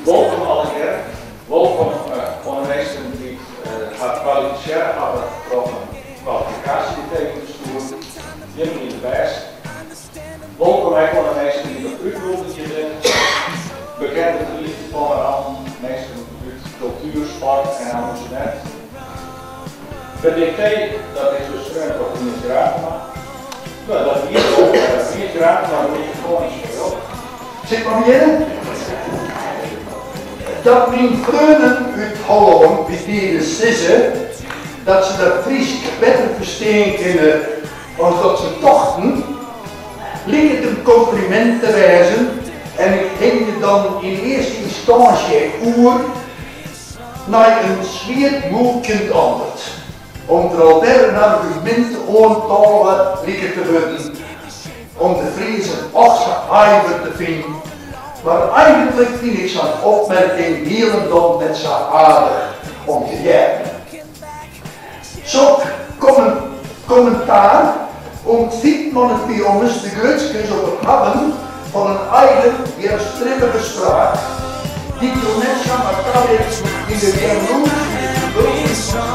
Wolkom allegear. Wolkom oan de minsken dy't har kwalifisearre hawwe troch in kwalifikaasjedikteeën te stjoeren. Jim wiene de bêsten. Wolkom ek oan de minsken dy't op útnûging binne. Bekende Fryske pommeranten, minsken út kultuer, sport en amusemint. It diktee, dat is dus skreaun troch Rients Gratema. No, dat wie it wol. Rients Gratema, de mikrofoan is foar jo. Sil ik mar begjinne? Dat myn freonen út Hollân bytiden sizze dat se dat Frysk better ferstean kinne as dat se tochten, liket in komplimint te wêzen en ik hingje dan yn earste ynstânsje ek oer nei in swietmûlkjend antwurd, om't der alwer in argumint oantôge liket te wurden om de Friezen och sa aiwer te finen. Mar eigentlik fyn ik sa'n opmerking hielendal net sa aardich om te hearren. Sok kommentaar ûntfynt man it by ommers de grutskens op it hawwen fan in eigen wjerstribbige spraak, dy't jo net samar talit yn de wjerlûd fan it gebulder fan.